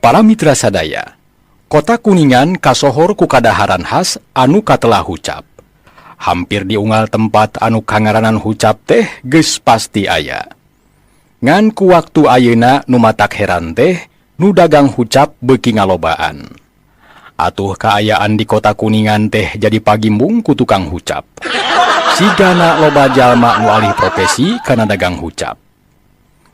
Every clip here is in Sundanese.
Para mitra sadaya, Kota Kuningan kasohor ku kadaharan khas anu katelah hucap. Hampir di unggal tempat anu kangaranan hucap teh geus pasti aya. Ngan ku waktu ayeuna nu matak heran teh nu dagang hucap beuki ngalobaan. Atuh kaayaan di Kota Kuningan teh jadi pagimbung ku tukang hucap. Sigana loba jalma nu alih profesi kana dagang hucap.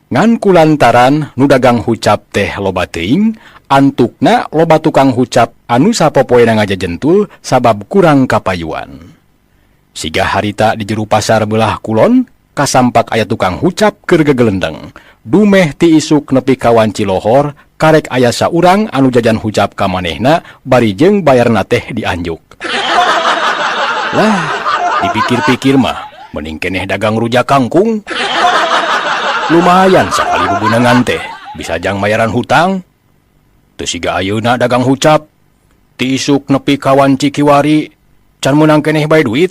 Ngan kulantaran nu dagang hucap teh loba teuing, antukna loba tukang hucap anu sapopoena ngajajentul sabab kurang kapayuan. Siga harita di jero pasar belah kulon, kasampak aya tukang hucap keur gegelendeng. Dumeh ti isuk nepi ka wanci lohor, karek aya saurang anu jajan hucap ka manehna bari jeung bayarna teh dianjuk. Lah, dipikir-pikir mah mending keneh dagang rujak kangkung. Lumayan sakali bebenangan teh bisa jang mayaran hutang. Teu siga ayeuna dagang hucap. Ti isuk nepi ka wanci kiwari can meunang keneh bae duit.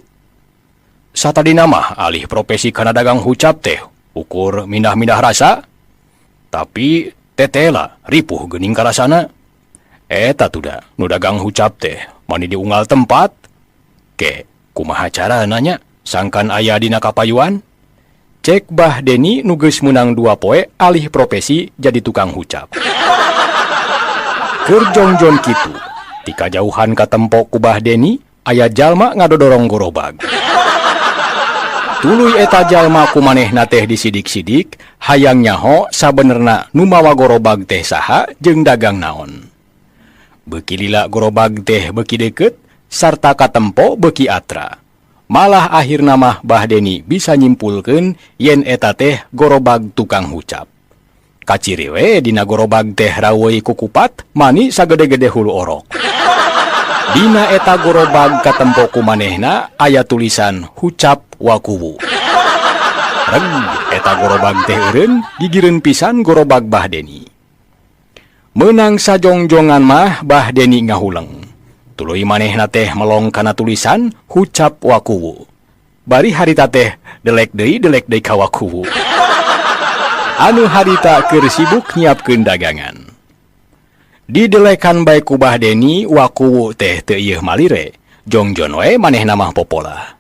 Satadina mah alih profesi kana dagang hucap teh ukur mindah-mindah rasa. Tapi tetela ripuh geuning karasana. Eta tuda nu dagang hucap teh mani di unggal tempat. Ke kumaha carana nya sangkan aya dina kapayuan? Cek Bah Deni nu geus meunang 2 poe alih profesi jadi tukang hucap. Keur jongjon kitu, ti kajauhan katempo ku Bah Deni aya jalma ngadodorong gorobag. Tuluy eta jalma ku manehna teh disidik-sidik, hayang nyaho sabenerna nu mawa gorobag teh saha jeung dagang naon. Beuki lila gorobag teh beuki deukeut sarta katempo beuki atra. Malah akhirna mah Bah Deni bisa nyimpulkeun yen eta teh gorobag tukang hucap. Kaciri we dina gorobag teh raweuy kukupat mani sagede-gede hulu orok. Dina eta gorobag katempo ku manehna aya tulisan Hucap Wakuwu. Reg eta gorobag teh eureun gigireun pisan gorobag Bah Deni. Meunang sajongjongan mah Bah Deni ngahuleng. Tuluy manehna teh melong kana tulisan Hucap Wakuwu. Bari harita teh delek deui ka Wakuwu. Anu harita keur sibuk nyiapkeun dagangan. Didelekan bae ku Bah Deni, Wakuwu teh teu ieuh malire. Jongjon we manehna mah popolah.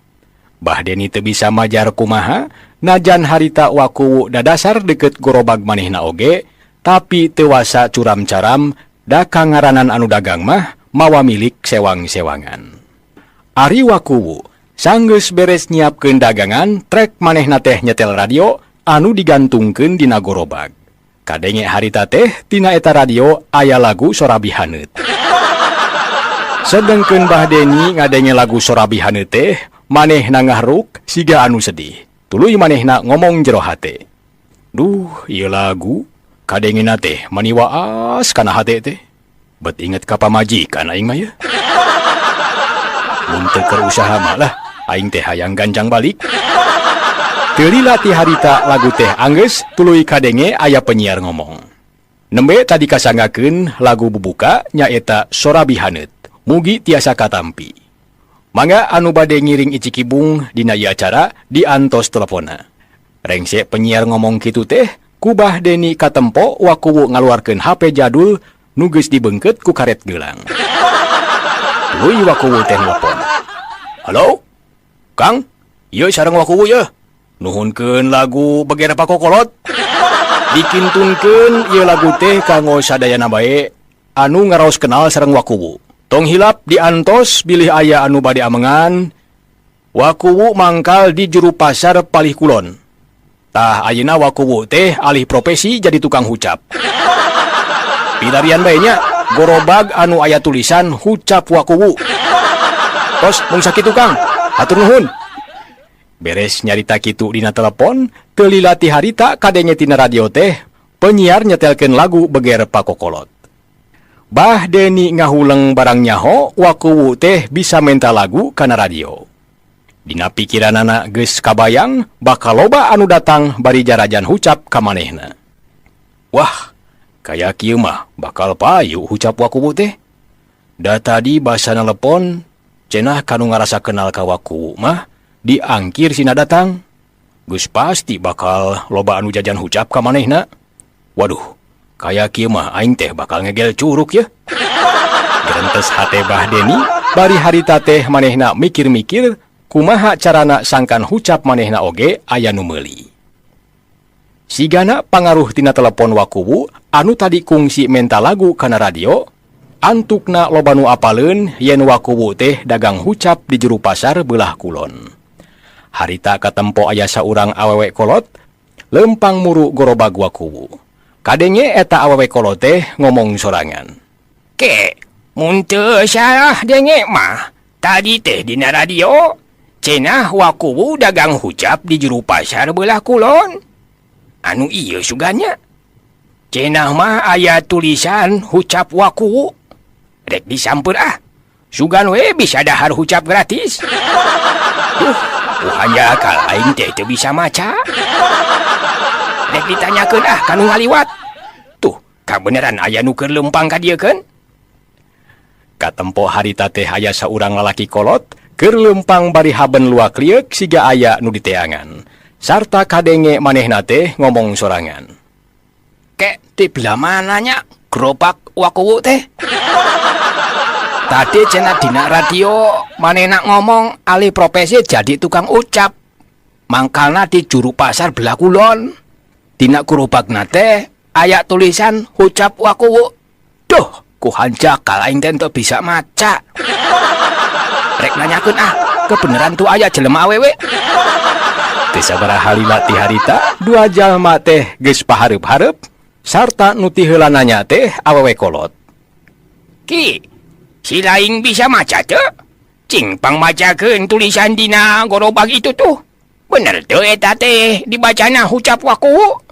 Bah Deni teu bisa majar kumaha, najan harita Wakuwu dadasar deukeut gorobag manehna oge, tapi teu wasa curam-caram da kangaranan anu dagang mah mawa milik sewang-sewangan. Ari Wakuwu sanggeus beres nyiapkeun dagangan, trek manehna teh nyetel radio anu digantungkeun dina gorobag. Kadenge harita teh tina eta radio aya lagu Sorabi Haneut. Sedengkeun Bah Deni ngadenge lagu Sorabi Haneut teh, manehna ngahruk siga anu sedih. Tuluy manehna ngomong jero hate. Duh, ieu lagu kadengena teh mani waas kana hate teh. Bet inget ka pamajikan aing mah ye. Mun teu keur usaha mah lah, aing teh hayang gancang balik. Teu lila ti harita lagu teh anggeus tuluy kadenge aya penyiar ngomong. Nembe tadi kasanggakeun lagu bubuka nyaeta Sorabi Haneut. Mugi tiasa katampi. Mangga anu bade ngiring icikibung dina ieu acara diantos teleponna. Rengse penyiar ngomong kitu teh, ku Bah Deni katempo Wakuwu ngaluarkeun HP jadul nu geus dibeungkeut ku karet gelang. Tuluy Wakuwu teh telepon. Halo? Kang? Ieu sareng Wakuwu yeuh. Nuhunkeun lagu Beger Pakokolot. Dikintunkeun ieu lagu teh kanggo sadayana bae anu ngaraos kenal sareng Wakuwu. Tong hilap diantos bilih aya anu bade amengan. Wakuwu mangkal di juru pasar Palih Kulon. Tah ayeuna Wakuwu teh alih profesi jadi tukang hucap. Pilarian bae nya gorobag anu aya tulisan Hucap Wakuwu. Tos mung sakitu Kang. Hatur nuhun. Beres nyarita kitu dina telepon, teu lila ti harita kadenge tina radio teh penyiar nyetelkeun lagu Beger Pakokolot. Bah Deni ngahuleng barang nyaho Wakuwu teh bisa menta lagu kana radio. Dina pikiranana geus kabayang bakal loba anu datang bari jarajan hucap ka manehna. Wah, kaya kieu mah bakal payu hucap Wakuwu teh. Da tadi basa nelepon cenah kanu ngarasa kenal ka Wakuwu mah diangkir sina datang. Geus pasti bakal loba anu jajan hucap ka manehna. Waduh, Kaya kieu mah aing teh bakal ngegel curuk yeuh. Gerentes hate Bah Deni, bari harita teh manehna mikir-mikir kumaha carana sangkan hucap manehna oge aya nu meuli. Sigana pangaruh tina telepon Wakuwu anu tadi kungsi menta lagu kana radio, antukna loba nu apaleun yen Wakuwu teh dagang hucap di juru pasar beulah kulon. Harita katempo aya saurang awewe kolot lempang muru gorobag Wakuwu. Kadenge eta awewe kolot teh ngomong sorangan. Ke, mun teu salah denge mah, tadi teh dina radio, cenah Wakuwu dagang hucap di juru pasar beulah kulon. Anu ieu sugannya. Cenah mah aya tulisan hucap Wakuwu. Rek disamper ah. Sugan we bisa dahar hucap gratis. Duh, hanjakal aing teh teu bisa maca. Rek ditanyakeun ah ka nu ngaliwat. Tuh, kabeneran aya nu keur leumpang ka dieu keun. Katempo harita teh aya saurang lalaki kolot keur leumpang bari haben luak lieuk siga aya nu diteangan. Sarta kadenge manehna teh ngomong sorangan. Kek ti belah mananya gerobak Wakuwu teh? Tadi cenah dina radio manehna ngomong alih profesi jadi tukang ucap. Mangkalna di juru pasar belah kulon. Dina gerobakna teh aya tulisan hucap Wakuwu. Duh, ku hanjakal aing teh teu bisa maca. Rek nanyakeun ah, kebeneran tuh aya jelema awewe. Teu sabaraha lila ti harita, dua jalma teh geus pahareup-hareup sarta nu ti heula nanya teh awewe kolot. Ki, si laing bisa maca teu? Cing pangmacakeun tulisan dina gorobag itu tuh. Bener teu eta teh dibacana hucap Wakuwu?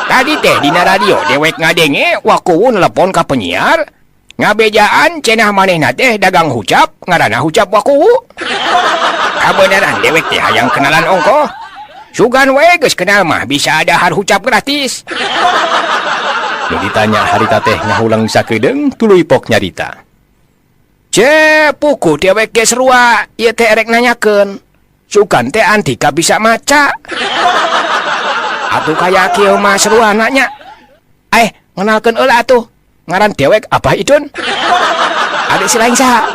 Tadi teh dina radio dewek ngadenge Wakuwu nelepon ka penyiar, ngabejaan cenah manehna teh dagang hucap ngaranna hucap Wakuwu. Kabeneran dewek teh hayang kenalan ongkoh. Sugan we geus kenal mah bisa dahar hucap gratis. Nu ditanya harita teh ngahuleng sakedeung tuluy pok nyarita. Ce, puguh dewek ge sarua, ieu teh erek nanyakeun. Sugan teh Andika bisa maca. Atuh kaya kieu mah sarua nanya. Eh, ngenalkeun heula atuh. Ngaran dewek Abah Idun. Adik si lain saha?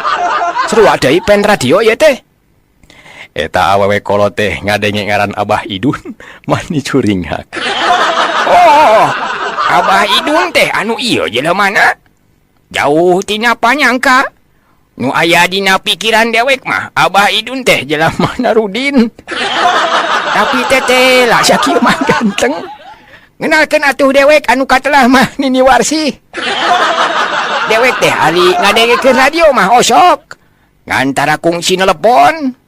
Sarua deui pen radio ieu teh. Eta awewe kolot teh ngadenge ngaran Abah Idun, mani curinghak. Oh, Abah Idun teh anu ieu jelemana? Jauh tina panyangka. Nu aya dina pikiran dewek mah Abah Idun teh jelemana Rudin. Tapi teteh lah sakieu mah ganteng. Ngenalkeun atuh dewek anu katelah mah Nini Warsi. Dewek teh ari ngadengekeun radio mah osok. Ngantara kungsi nelepon.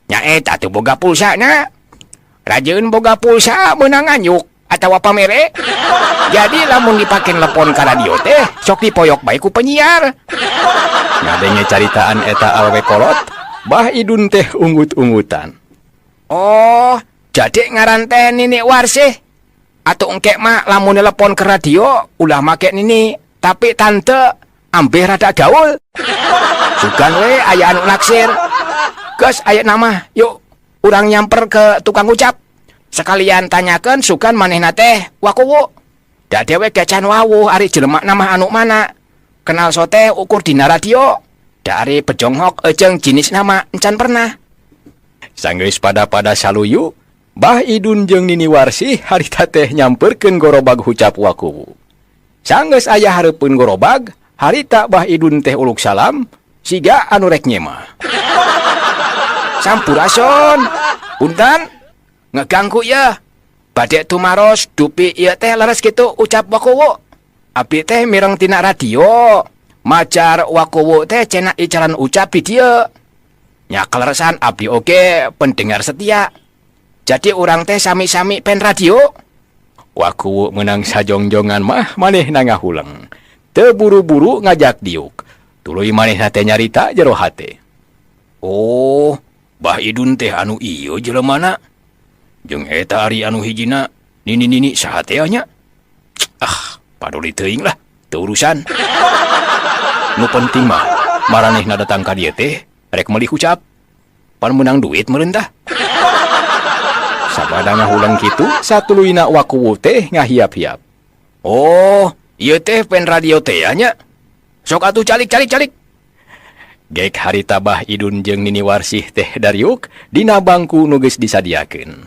Nya eta teu boga pulsa na. Rajeun boga pulsa meunang nganyuk atawa pamere. Jadi lamun dipake telepon ka radio teh sok dipoyok bae ku penyiar. Ngadenge caritaan eta awewe kolot, Bah Idun teh unggut-unggutan. Oh, jadi ngaran teh Nini Warsih. Atuh engke mah lamun telepon ke radio ulah make Nini, tapi tante ambeh rada gaul. Sugan we aya anu naksir. Geus aya nama, yuk urang nyamper ke tukang ucap. Sekalian tanyakeun sugan manehna teh Wakuwu. Da dewek ge can wawuh ari jelema nama anu mana. Kenal sote ukur dina radio. Dari bejonghok ejeng jenis nama encan pernah. Sanggeus pada-pada saluyu, Bah Idun jeung Nini Warsih harita teh nyamperkeun gorobag hucap Wakuwu. Sanggeus aya hareupeun gorobag, harita Bah Idun teh uluk salam, siga anu rek nyemah. Sampurasun. Punten, ngeganggu ya. Bade tumaros dupi ieu teh leres kitu ucap Wakuwu. Abdi teh mireng tina radio. Majar Wakuwu teh cenah icalan ucap di dieu. Nya kaleresan abdi oge pendengar setia. Jadi urang teh sami-sami pen radio. Wakuwu menang sajongjongan mah manehna ngahuleng. Teu buru-buru ngajak diuk. Tuluy manehna teh nyarita jero hate. Oh, Bah Idun teh anu ieu jelemana. Jeung eta ari anu hijina nini-nini saha teh nya? Ah, paduli teuing lah, teu urusan. Nu penting mah maranehna datang ka dieu teh rek meuli hucap. Pan meunang duit meureun tah. Sabada ngahuleng kitu, satuluyna Wakuwu teh ngahiap-hiap. Oh, ieu teh pen radio teh nya. Sok atuh calik calik calik. Gek harita Bah Idun jeung Nini Warsih teh dariuk dina bangku nu geus disadiakeun.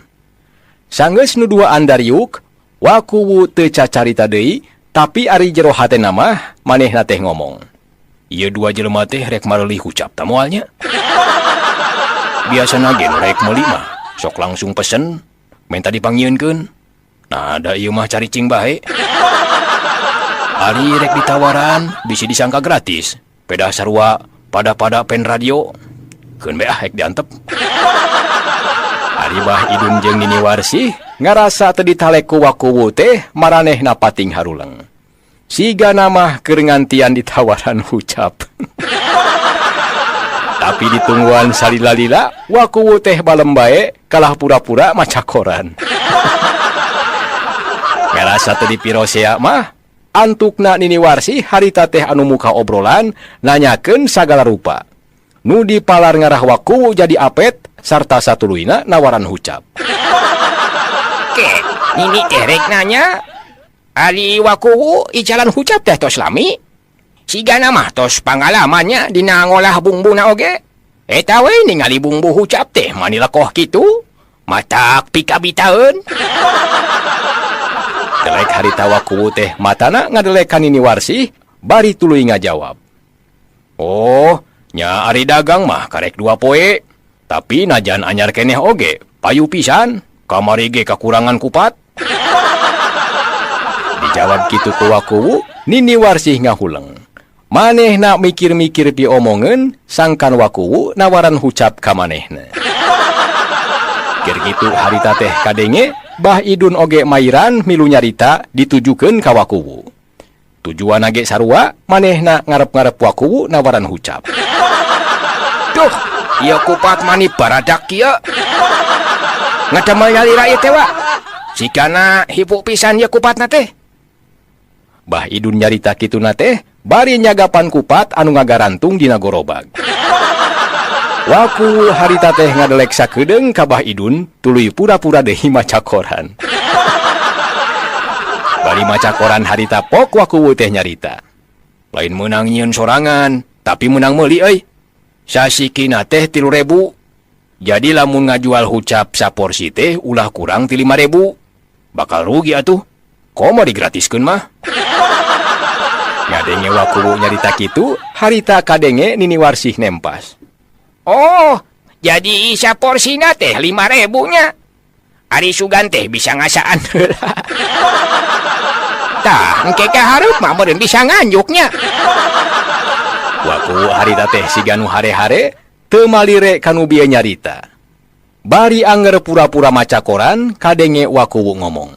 Sanggeus nu duaan dariuk, Wakuwu teu cacarita deui, tapi ari jero hatena mah manehna teh ngomong. Ieu dua jelema teh rek mareuli hucap ta moal nya. Biasana ge nu rek meuli mah sok langsung pesen, menta dipangnyieunkeun. Nah, da ieu mah caricing bae. Ari rek ditawaran bisi disangka gratis. Pedah sarua pada-pada pen radio. Keun bae ah rek diantep. Ari Bah Idun jeung Nini Warsih ngarasa teu ditalek ku Wakuwu teh maranehna pating haruleng. Sigana mah keur ngantian ditawaran hucap. Tapi ditungguan salila-lila, Wakuwu teh balem bae kalah pura-pura maca koran. Ngarasa teu dipirosea mah, antukna Nini Warsih harita teh anu muka obrolan nanyakeun sagala rupa. Nu dipalar ngarah Wakuwu jadi apet sarta satuluyna nawaran hucap. Ke, Nini teh rek nanya, ari Wakuwu icalan hucap teh tos lami? Sigana mah tos pangalamannya dina ngolah bumbuna oge. Eta we ningali bumbu hucap teh mani lekoh kitu, matak pikabitaeun. Delek harita Wakuwu teh matana ngadelek ka Nini Warsih bari tuluy ngajawab. Oh, nya ari dagang mah karek 2 poe. Tapi najan anyar keneh oge, payu pisan, kamari ge kakurangan kupat. Dijawab kitu ku Wakuwu, Nini Warsih ngahuleng. Manehna mikir-mikir diomongeun, sangkan Wakuwu nawaran hucap ka manehna. Keur kitu harita teh kadenge, Bah Idun oge mairan milu nyarita ditujukeun ka Wakuwu. Tujuanna ge sarua, manehna ngarep-ngarep Wakuwu nawaran hucap. Duh, ieu kupat mani baradak kieu. Ngadamel nyalira ieu teh wa. Sigana hipu pisan ieu kupatna teh. Bah Idun nyarita kituna teh bari nyagapan kupat anu ngagarantung dina gorobag. Wakuwu harita teh ngadelek sakedeung ka Bah Idun tuluy pura-pura deui maca koran. Bari maca koran harita pok Wakuwu teh nyarita. Lain meunang nyieun sorangan, tapi meunang meuli euy. Sasikina teh 3.000. Jadi lamun ngajual hucap saporsi teh ulah kurang ti 5.000. Bakal rugi atuh. Komo digratiskeun mah. Ngadenge Wakuwu nyarita kitu, harita kadenge Nini Warsih nempas. Oh, jadi saporsina teh 5.000 nya. Ari sugan teh bisa ngasaan heula. Tah, engke ka hareup mah meureun bisa nganjuknya. Wakuwu harita teh siga nu hare-hare teu malire kanu bieu nyarita. Bari anger pura-pura maca koran, kadenge Wakuwu ngomong.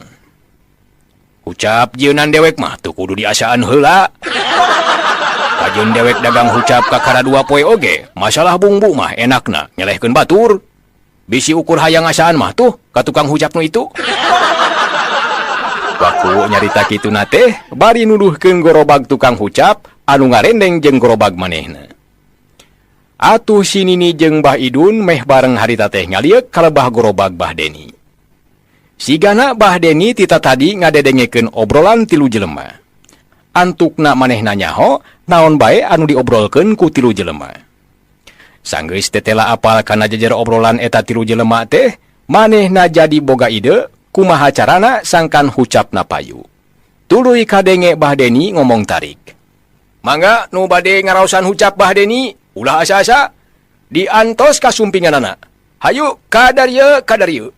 Hucap jieunan dewek mah teu kudu diasaan heula. Kajeun dewek dagang hucap kakara 2 poe oge, masalah bumbu mah enakna nyelehkeun batur. Bisi ukur hayang ngasaan mah tuh ka tukang hucap nu itu. Wakuwu nyarita kituna teh bari nuduhkeun gorobag tukang hucap anu ngarendeng jeung gorobag manehna. Atuh si Nini jeung Bah Idun meh bareng harita teh ngalieuk kalebah gorobag Bah Deni. Sigana Bah Deni tita tadi ngadedengekeun obrolan tilu jelema. Antukna manehna nyaho naon bae anu diobrolkeun ku tilu jelema. Sanggeus tetela apal kana jejer obrolan eta tilu jelema teh, manehna jadi boga ide kumaha carana sangkan hucapna payu. Tuluy kadenge Bah Deni ngomong tarik. Mangga nu bade ngaraosan hucap Bah Deni, ulah asa-asa diantos kasumpinganana. Hayu kadarieu kadarieu.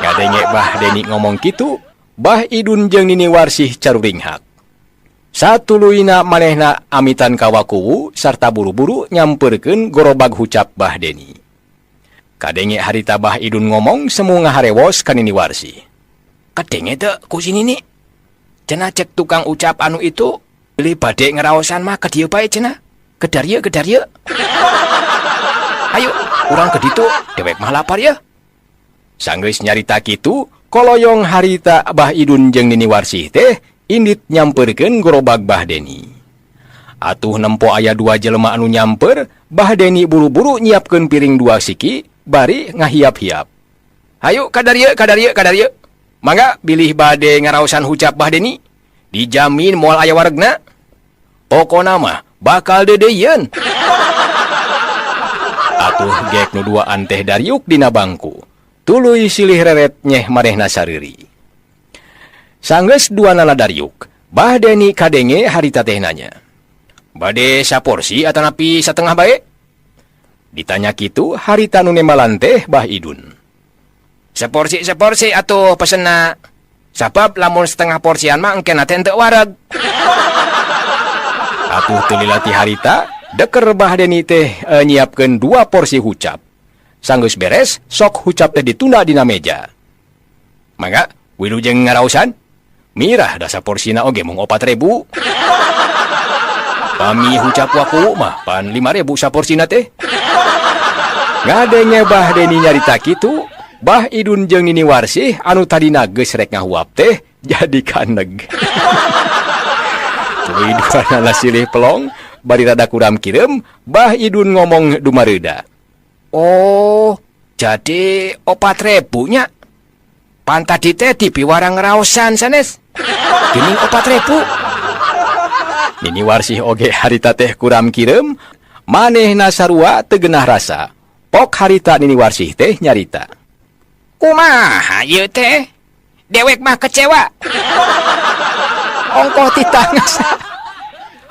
Ngadenge Bah Deni ngomong kitu, Bah Idun jeung Nini Warsih caruringhak. Satuluyna manehna amitan ka Wakuwu sarta buru-buru nyamperkeun gorobag hucap Bah Deni. Kadenge harita Bah Idun ngomong semu ngaharewos ka Nini Warsih. Kadenge teu ku si Nini? Cenah cek tukang ucap anu itu, beli bade ngeraosan mah ka dieu bae cenah. Kedar ieu, kedar ieu. Ayo, urang ke ditu, dewek mah lapar ya. Sanggeus nyarita kitu, koloyong harita Bah Idun jeung Nini Warsih teh indit nyamperkeun gorobag Bah Deni. Atuh nempo aya 2 jelema anu nyamper, Bah Deni buru-buru nyiapkeun piring 2 siki, bari ngahiap-hiap. Hayu kadarieu, kadarieu, kadarieu. Mangga bilih bade ngaraosan hucap Bah Deni, dijamin moal aya waregna. Pokona mah bakal deudeuieun. Atuh gek nu duaan teh dariuk dina bangku. Tuluy silih reret nyeh manehna sareuri. Sanggeus duanana dariuk, Bah Deni kadenge harita teh nanya. Bade saporsi atanapi satengah bae? Ditanya kitu harita nu nembalan teh Bah Idun. Seporsi seporsi atuh pesenna. Sabab lamun setengah porsian mah engkena teh henteu wareg. Atuh teu lila ti harita, deker Bah Deni teh nyiapkeun 2 porsi hucap. Sanggeus beres, sok hucap teh ditunda dina meja. Mangga, wilujeng ngaraosan. Mirah da saporsina oge mung 4.000. Pami hucap waku mah pan 5.000 saporsina teh. Ngadenge Bah Deni nyarita kitu, Bah Idun jeung Nini Warsih anu tadina geus rek ngahuap teh jadi kaneg. Tuluy duanana silih pelong, bari rada kuram kireum, Bah Idun ngomong dumareuda. Oh, jadi 4.000 nya. Pan tadi teh dipiwarang raosan sanes. Geuning 4.000. Nini Warsih oge harita teh kuram kireum, manehna sarua teu geunah rasa. Pok harita Nini Warsih teh nyarita. Kumaha ieu teh? Dewek mah kecewa. Ongkoh titah ngasa.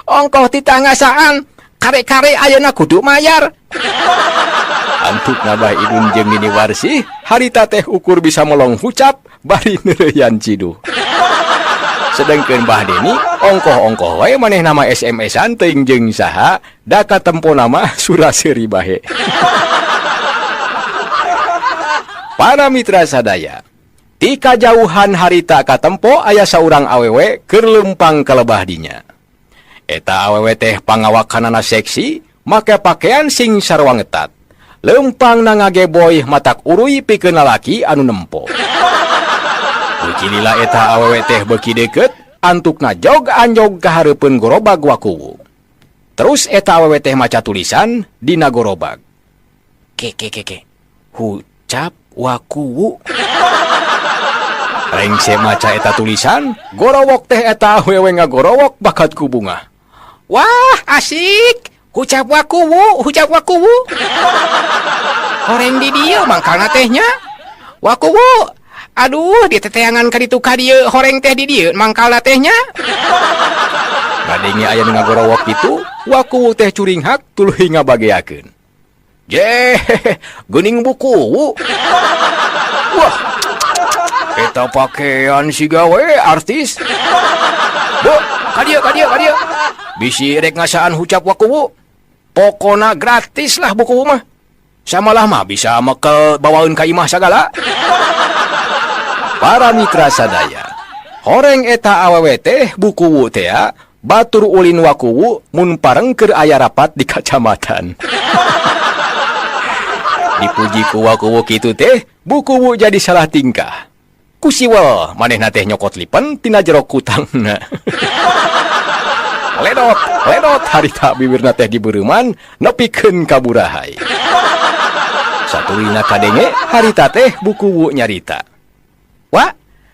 Ongkoh titah ngasaan, kare-kare ayeuna kudu mayar. Antukna Bah Idun jeung Nini Warsih harita teh ukur bisa melong hucap bari neureuyan ciduh. Sedengkeun Bah Deni ongkoh-ongkoh wae manehna mah SMS-an teuing jeung saha da katempo mah sura-seuri bahe. Para mitra sadaya, ti kajauhan harita katempo aya saurang awewe keur leumpang ka lebah dinya. Eta awewe teh pangawakanana seksi, make pakaian sing sarua ngetat. Leumpang na ngageboy matak uruy pikeun lalaki anu nempo. Beuki lila eta awewe teh beuki deukeut, antukna jog anjog ka hareupeun gorobag wakuwu. Terus eta awewe teh maca tulisan dina gorobag. Ke ke ke ke. Hucap wakuwu. Rengse maca eta tulisan, gorowok teh eta awewe ngagorowok bakat ku bunga. Wah, asik. Hucap wakuwu, hucap wakuwu. Horeng di dieu mangkalna teh nya. Wakuwu. Aduh, diteteangan ka ditu ka dieu horeng teh di dieu mangkalna teh nya. Ngadenge aya nu ngagorowok kitu, wakuwu teh curinghak tuluy ngabageakeun. Jeh, geuning bukuwu. Wah, eta pakaian siga we artis. Bu, ka dieu, ka dieu, ka dieu. Bisi rek ngasaan hucap wakuwu. Pokona gratis lah bukuwu mah. Samalah mah bisa mekel bawaeun ka imah sagala. Para mitra sadaya, horeng eta awewe teh bukuwu teh batur ulin wakuwu mun pareng keur aya rapat di kacamatan. Dipuji ku wakuwu kitu teh, bukuwu jadi salah tingkah. Kusiwel manehna teh nyokot lipen tina jero kutangna. Ledot, ledot harita bibirna teh dibeureuman nepikeun ka burahai. Satuluyna kadenge harita teh bukuwu nyarita. Wa,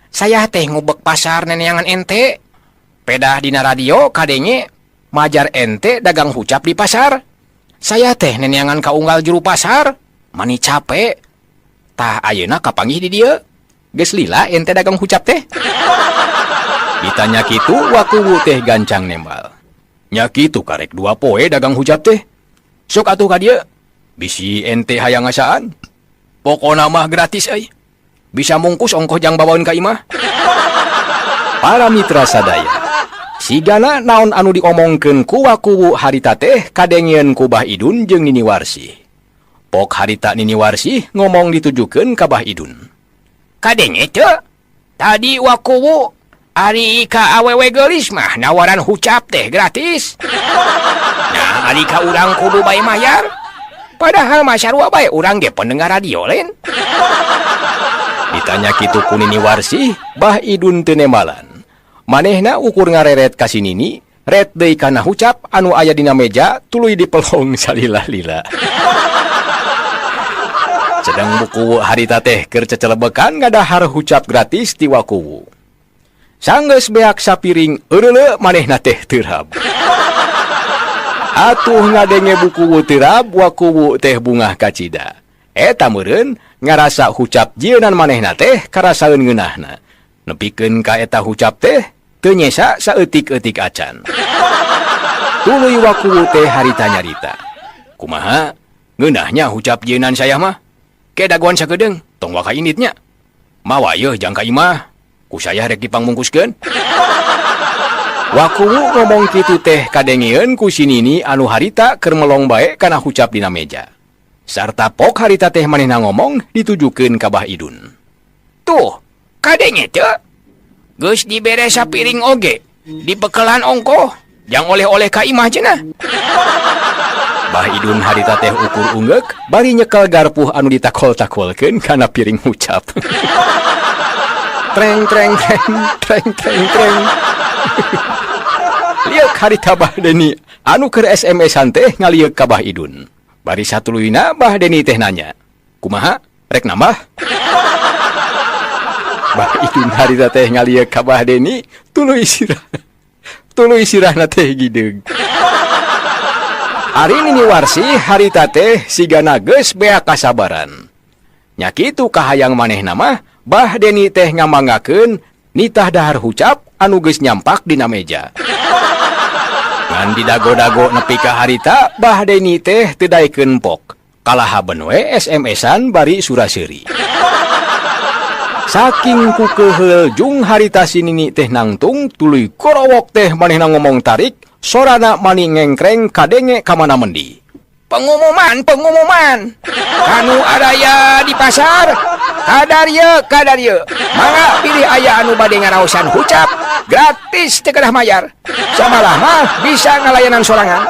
saya teh ngubek pasar neneangan ente. Pedah dina radio kadenge majar ente dagang hucap di pasar. Saya teh neneangan kaunggal juru pasar, mani capek. Tah ayeuna kapanggih di dieu. Geus lila ente dagang hucap teh. Ditanya kitu wakuwu teh gancang nembal. Nya kitu karek 2 poe dagang hucap teh. Sok atuh ka dieu. Bisi ente hayang ngasaan. Pokona mah gratis euy. Bisa mungkus ongkoh jang bawaeun ka imah. Para mitra sadaya, sigana naon anu diomongkeun ku wakuwu harita teh kadengeun ku Bah Idun jeung Nini Warsih. Pok harita Nini Warsih ngomong ditujukeun ka Bah Idun. Kadenge teu? Tadi wakuwu ari ka awewe geulis mah nawaran hucap teh gratis. Nah, ari ka urang kudu bae mayar. Padahal mah sarua bae urang ge pendengar radio lain. Ditanya kitu ku Nini Warsih, Bah Idun teu nembalan. Manehna ukur ngareret ka si Nini, ret deui kana hucap anu aya dina meja tuluy dipelong salila-lila. Sedang buku harita teh keur cecelebekan ngadahar hucap gratis ti Wakuwu. Sanggeus beak sapiring eureuleu manehna teh teurab. Atuh ngadenge bukuwu teurab Wakuwu teh bungah kacida. Eta meureun ngarasa hucap jieunan manehna teh karasaeun ngeunahna. Nepikeun ka eta hucap teh teu nyesa saeutik-eutik acan. Tuluy Wakuwu teh harita nyarita. Kumaha? Ngeunahnya hucap jieunan saya mah. Ke dagoan sakedeung, tong waka inditnya. Mawa yeuh jang ka imah. Ku saya rek dipangmungkuskeun. Wakuwu ngomong kitu teh kadengeun ku si Nini anu harita keur melong bae kana hucap dina meja. Sarta pok harita teh manehna ngomong ditujukeun ka Bah Idun. Tuh, kadenge teu? Geus dibere sapiring oge, dibekelan ongkoh, jang oleh-oleh ka imah cenah. Bah Idun harita teh ukur unggeuk bari nyekel garpuh anu ditakol-takolkeun kana piring hucap. Treng treng treng treng treng treng. Lieuk harita Bah Deni anu keur SMS-an teh ngalieuk ka Bah Idun. Bari satuluyna Bah Deni teh nanya, "Kumaha? Rek nambah?" Bah Idun harita teh ngalieuk ka Bah Deni tuluy sirah. Tuluy sirahna teh gideug. Ari Nini Warsi harita teh sigana geus beak kasabaran. Nya kitu kahayang manehna mah Bah Deni teh ngamanggakeun nitah dahar hucap anu geus nyampak dina meja. Ngan didago-dago nepi ka harita Bah Deni teh teu daekeun pok. Kalahaben we SMS-an bari sura-seuri. Saking kukeheul jung harita si Nini teh nangtung tuluy korowok teh manehna ngomong tarik sorana mani ngengkreng kadenge ka mana mendi. Pengumuman, pengumuman. Kanu araya di pasar, kadarieu, kadarieu. Mangga pilih aya anu bade ngaraosan hucap, gratis teu kedah mayar. Samalah mah bisa ngalayanan sorangan.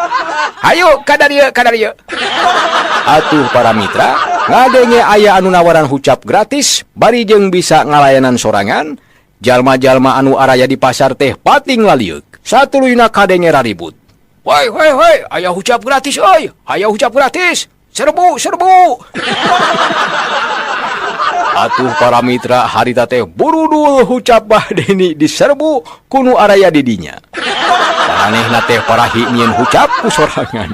Hayu kadarieu, kadarieu. Atuh para mitra, ngadenge aya anu nawaran hucap gratis, bari jeung bisa ngalayanan sorangan, jalma-jalma anu araya di pasar teh pating lalieuk. Satuluyna kadenge raribut. Woi, woi, woi, aya hucap gratis euy, aya hucap gratis. Serbu, serbu. Atuh para mitra harita teh burudul hucap Bah Deni diserbu ku nu araya di dinya. Paranehna teh parahi nyieun hucap ku sorangan.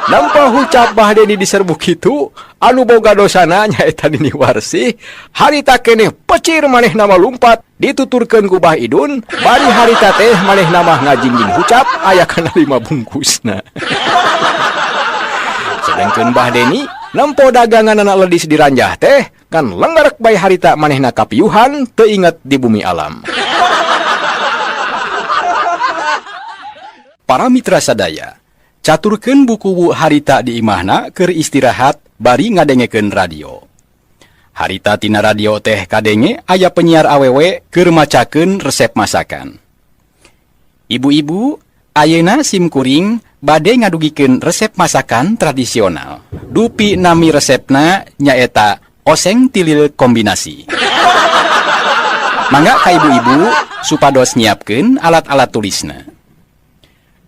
Nampa hucap Bah Deni diserbu kitu, anu boga dosana nyaeta Nini Warsi, harita keneh pecir manehna mah lumpat dituturkeun ku Bah Idun, bari harita teh manehna mah ngajingjing hucap aya kana 5 bungkusna. Sedengkeun Bah Deni nempo daganganana ledis diranjah teh kan lenggerek bae harita manehna kapiuhan teu inget di bumi alam. Para mitra sadaya, caturkeun bukuwu harita di imahna keur istirahat bari ngadengekeun radio. Harita tina radio teh kadenge aya penyiar awewe keur macakeun resep masakan. Ibu-ibu, ayeuna sim kuring bade ngadugikeun resep masakan tradisional. Dupi nami resepna nyaeta oseng tilil kombinasi. Mangga ka ibu-ibu supados nyiapkeun alat-alat tulisna.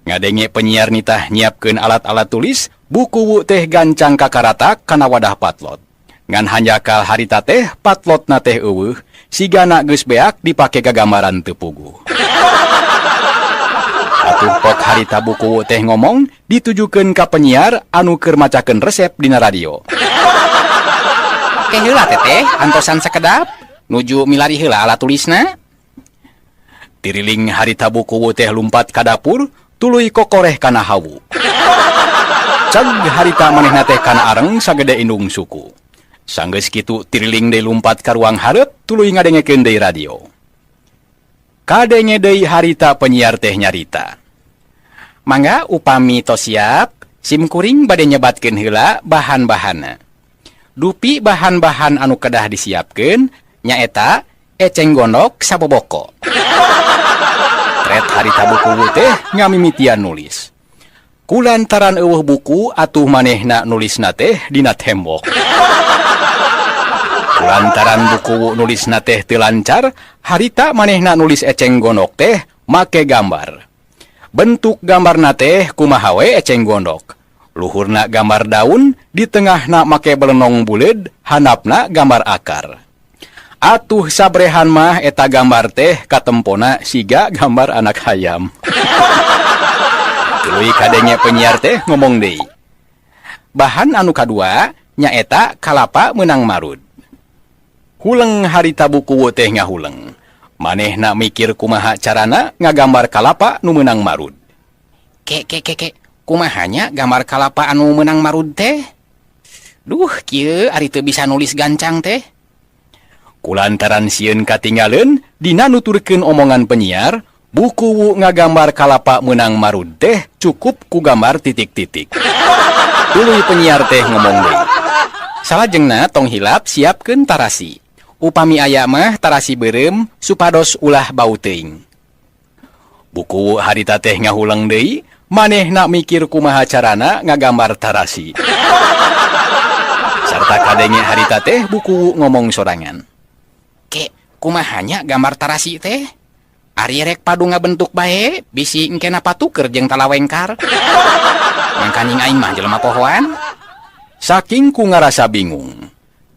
Ngadenge penyiar nitah nyiapkeun alat-alat tulis, bukuwu teh gancang kakaratak kana wadah patlot. Ngan hanjakal harita teh patlotna teh eueuh, sigana geus beak dipake gagambaran teu puguh. Atuh pok harita bukuwu teh ngomong ditujukeun ka penyiar anu keur macakeun resep dina radio. Ke heula teteh antosan sakedap, nuju milari heula alat tulisna. Tiriling harita bukuwu teh lumpat ka dapur, tuluy kokoreh kana hawu. Ceg harita manehna teh kana areng sagede indung suku. Sanggeus kitu tiriling deui lumpat ka ruang hareup tuluy ngadengekeun deui radio. Kadenge deui harita penyiar teh nyarita. Mangga upami tos siap, sim kuring bade nyebatkeun heula bahan-bahanna. Dupi bahan-bahan anu kedah disiapkeun nyaeta eceng gondok saboboko. Tret harita buku teh ngamimitian nulis. Kulantaran eueuh buku atuh manehna nulisna teh dina tembok. Kulantaran buku nulisna teh teu lancar, harita manehna nulis eceng gondok teh make gambar. Bentuk gambarna teh kumaha we eceng gondok. Luhurna gambar daun, di tengahna make belenong buleud, handapna gambar akar. Atuh sabrehan mah eta gambar teh katempona siga gambar anak hayam. Tuluy kadenge penyiar teh ngomong deui. Bahan anu kadua nyaeta kalapa meunang marud. Huleng harita buku teh ngahuleng. Manehna mikir kumaha carana ngagambar kalapa nu meunang marud. Ke ke ke ke, kumaha nya gambar kalapa anu meunang marud teh? Duh, kieu ari teu bisa nulis gancang teh. Kulantaran sieun katinggaleun dina nuturkeun omongan penyiar, buku ngagambar kalapa meunang marud teh cukup ku gambar titik-titik. Tuluy penyiar teh ngomong deui. Salajengna tong hilap siapkeun tarasi. Upami aya mah tarasi beureum supados ulah bau teuing. Buku harita teh ngahuleng deui, manehna mikir kumaha carana ngagambar tarasi. Sarta kadenge harita teh buku ngomong sorangan. Ke, kumaha nya gambar tarasi teh? Ari rek padu ngabentuk bae, bisi engkena patuker jeung talawengkar. Mangkaning aing mah jelema pohoan. Saking ku ngarasa bingung.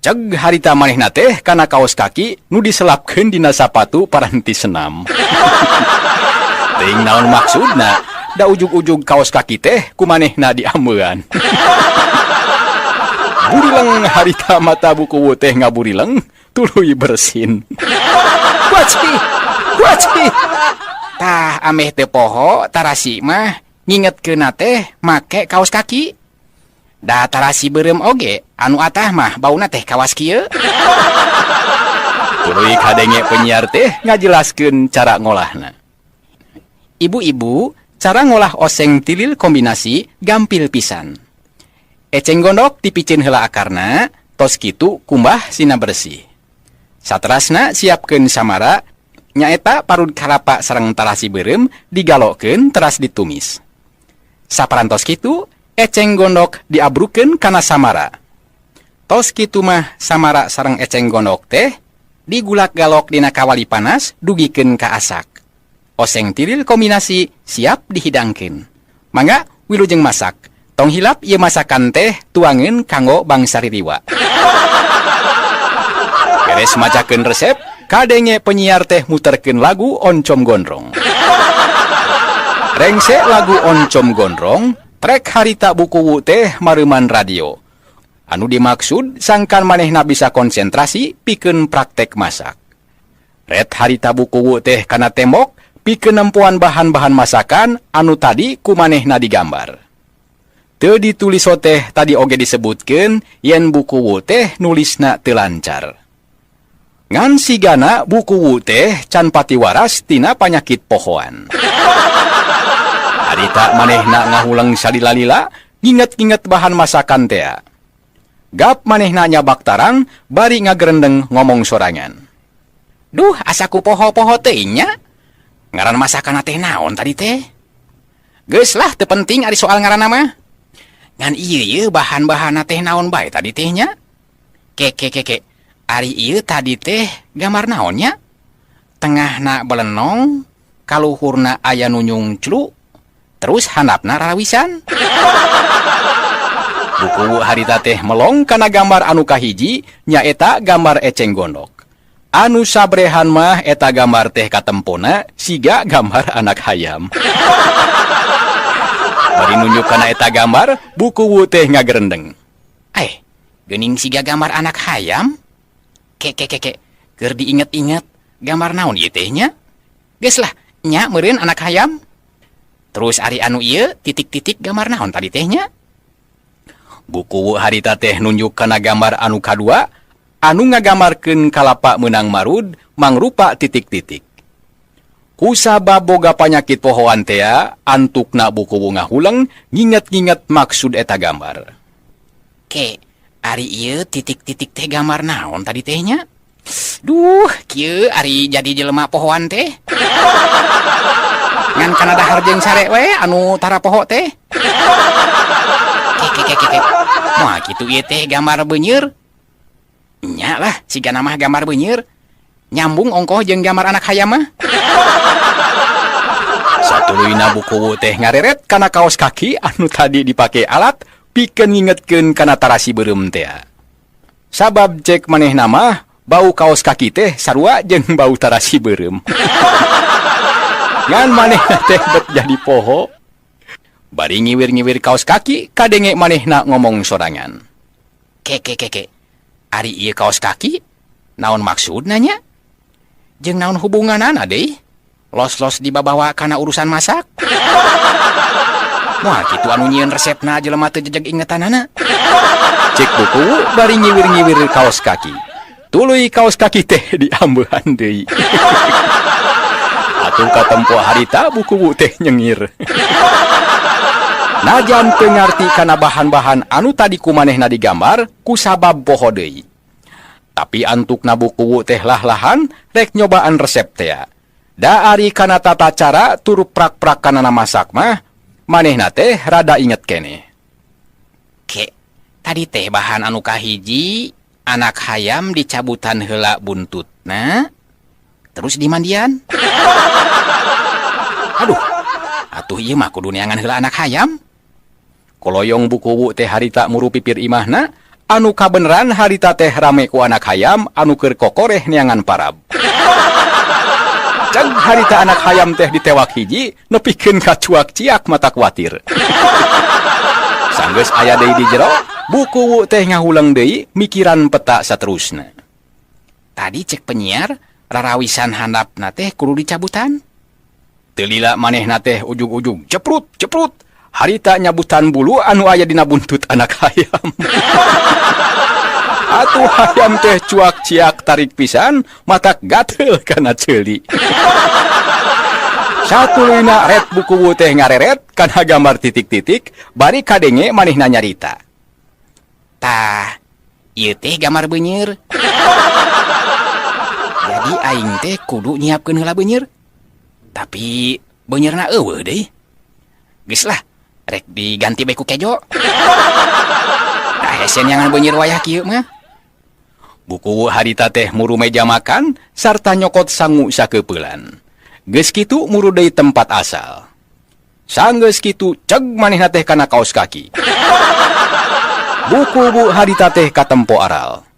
Ceg harita manehna teh kana kaos kaki nu diselapkeun dina sapatu paranti senam. Teuing naon maksudna, da ujug-ujug kaos kaki teh ku manehna diambean. Burileng harita mata buku teh ngaburileng, tuluy bersin. Waci, waci. Tah ameh teu poho tarasi mah ngingetkeunna teh make kaos kaki. Da tarasi beureum oge anu atah mah bauna teh kawas kieu. Tuluy kadenge penyiar teh ngajelaskeun cara ngolahna. Ibu-ibu, cara ngolah oseng tilil kombinasi gampil pisan. Eceng gondok dipiceun heula akarna, tos kitu kumbah sina bersih. Saterasna siapkeun samara, nyaeta parud kalapa sareng tarasi beureum digalokkeun teras ditumis. Saparantos kitu, eceng gondok diabrukeun kana samara. Tos kitu mah samara sareng eceng gondok teh digulak-galok dina kawali panas dugikeun ka asak. Oseng tilil kombinasi siap dihidangkeun. Mangga wilujeng masak. Tong hilap ieu masakan teh tuangeun kanggo bangsa ririwa. Beres macakeun resep, kadenge penyiar teh muterkeun lagu Oncom Gondrong. Rengse lagu Oncom Gondrong, trek harita buku teh mareuman radio. Anu dimaksud sangkan manehna bisa konsentrasi pikeun praktek masak. Ret harita buku teh kana tembok pikeun nempoan bahan-bahan masakan anu tadi ku manehna digambar. Teu ditulis teh tadi oge disebutkeun yen buku teh nulisna teu lancar. Ngan sigana buku teh can pati waras tina panyakit pohoan. Harita manehna ngahuleng salila-lila, nginget-nginget bahan masakan tea. Gap manehna nyabak tarang, bari ngagerendeng ngomong sorangan. Duh, asa ku poho-poho teuing nya. Ngaran masakan teh naon tadi teh? Geus lah, teu penting ari soal ngaranna mah. Ngan ieu ieu bahan-bahanna teh naon bae tadi teh nya? Ke ke ke ke. Ari ieu tadi teh gambar naon nya? Tengahna belenong, kaluhurna aya nu nyungclu, terus handapna rarawisan. Buku harita teh melong kana gambar anu kahiji, nyaeta gambar eceng gondok. Anu sabrehan mah eta gambar teh katempona siga gambar anak hayam. Bari nunjuk kana eta gambar, buku teh ngagerendeng. Eh, geuning siga gambar anak hayam? Ke ke ke ke, keur diinget-inget gambar naon ieu teh nya? Geus lah, nya meureun anak hayam. Terus ari anu ieu titik-titik gambar naon tadi teh nya? Buku harita teh nunjuk kana gambar anu kadua, anu ngagambarkeun kalapa meunang marud mangrupa titik-titik. Kusabab boga panyakit pohoan tea, antukna buku ngahuleng nginget-nginget maksud eta gambar. Ke, ari ieu titik-titik teh gambar naon tadi teh nya? Duh, kieu ari jadi jelema pohoan teh. Ngan kana dahar jeung sare we anu tara poho teh. Ke ke ke ke ke. Moal kitu ieu teh gambar beunyer. Nya lah, sigana mah gambar beunyer. Nyambung ongkoh jeung gambar anak hayam mah. Satuluyna bukuwu teh ngareret kana kaos kaki anu tadi dipake alat pikeun ngingetkeun kana tarasi beureum teh. Sabab cek manehna mah bau kaos kaki teh sarua jeung bau tarasi beureum. Ngan manehna teh bet jadi poho. Bari ngiwir-ngiwir kaos kaki, kadenge manehna ngomong sorangan. Ke ke ke ke. Ari ieu kaos kaki naon maksudna nya? Jeung naon hubunganana deui? Los-los dibabawa kana urusan masak. Wah, kitu anu nyieun resepna jelema teu jejeg ingetanana. Cek buku bari ngiwir-ngiwir kaos kaki. Tuluy kaos kaki teh diambehan deui. Atuh katempo harita buku teh nyengir. Najan teu ngarti kana bahan-bahan anu tadi ku manehna digambar kusabab poho deui. Tapi antukna buku teh lah-lahan rek nyobaan resep teh. Da ari kana tata cara tur prak-prakanana masak mah manehna teh rada inget keneh. Ke, tadi teh bahan anu kahiji anak hayam dicabutan heula buntutna, terus dimandian. Aduh, atuh ieu mah kudu neangan heula anak hayam. Koloyong bukuwu teh harita muru pipir imahna, anu kabeneran harita teh rame ku anak hayam anu keur kokoreh neangan parab. Cag harita anak hayam teh ditewak hiji, nepikeun ka cuak ciak mata kuatir. Sanggeus aya deui di jero, bukuwu teh ngahuleng deui mikiran peta saterusna. Tadi cek penyiar, rarawisan handapna teh kudu dicabutan. Teu lila manehna teh ujug-ujug ceprut ceprut harita nyabutan bulu anu aya dina buntut anak hayam. Atuh hayam teh cuak ciak tarik pisan, matak gatel kana ceuli. Satuluyna ret bukuwu teh ngareret kana gambar titik-titik bari kadenge manehna nyarita. Tah, ieu teh gambar beunyer. Jadi aing teh kudu nyiapkeun heula beunyer. Tapi beunyeurna euweuh deui. Geus lah, rek diganti bae ku kejo. Tah, hese neangan beunyer wayah kieu mah. Buku harita teh muru meja makan sarta nyokot sangu sakeupelan. Geus kitu muru deui tempat asal. Sanggeus kitu ceg manehna teh kana kaos kaki. Buku bu harita teh katempo aral.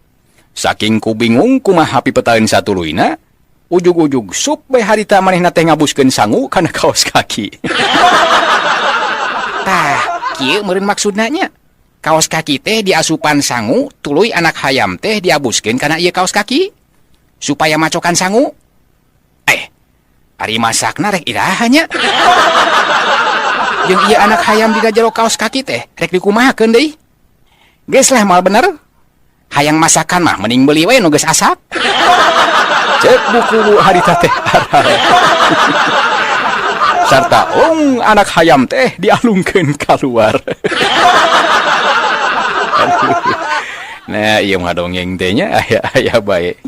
Saking ku bingung kumaha pipetaeun satuluyna, ujug-ujug sup bae harita manehna teh ngabuskeun sangu kana kaos kaki. Tah, kieu meureun maksudna nya. Kaos kaki teh diasupan sangu, tuluy anak hayam teh diabuskeun kana ieu kaos kaki supaya macokan sangu. Eh, ari masakna rek iraha nya? Jeung ieu anak hayam dina jero kaos kaki teh rek dikumahakeun deui? Geus lah, moal bener. Hayang masakan mah mending beuli we nu geus asak. Cek buku harita teh aral. Sarta ong anak hayam teh dialungkeun keluar. Aduh. Nah, ieu mah dongeng teh nya aya-aya bae.